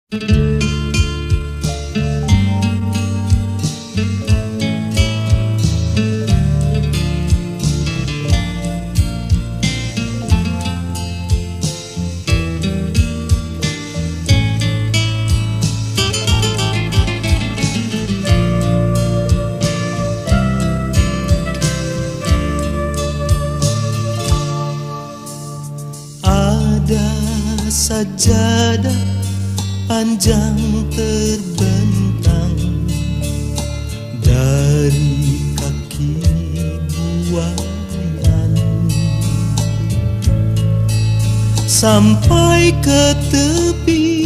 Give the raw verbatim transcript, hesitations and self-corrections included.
Ada sajadah panjang terbentang dari kaki buayan sampai ke tepi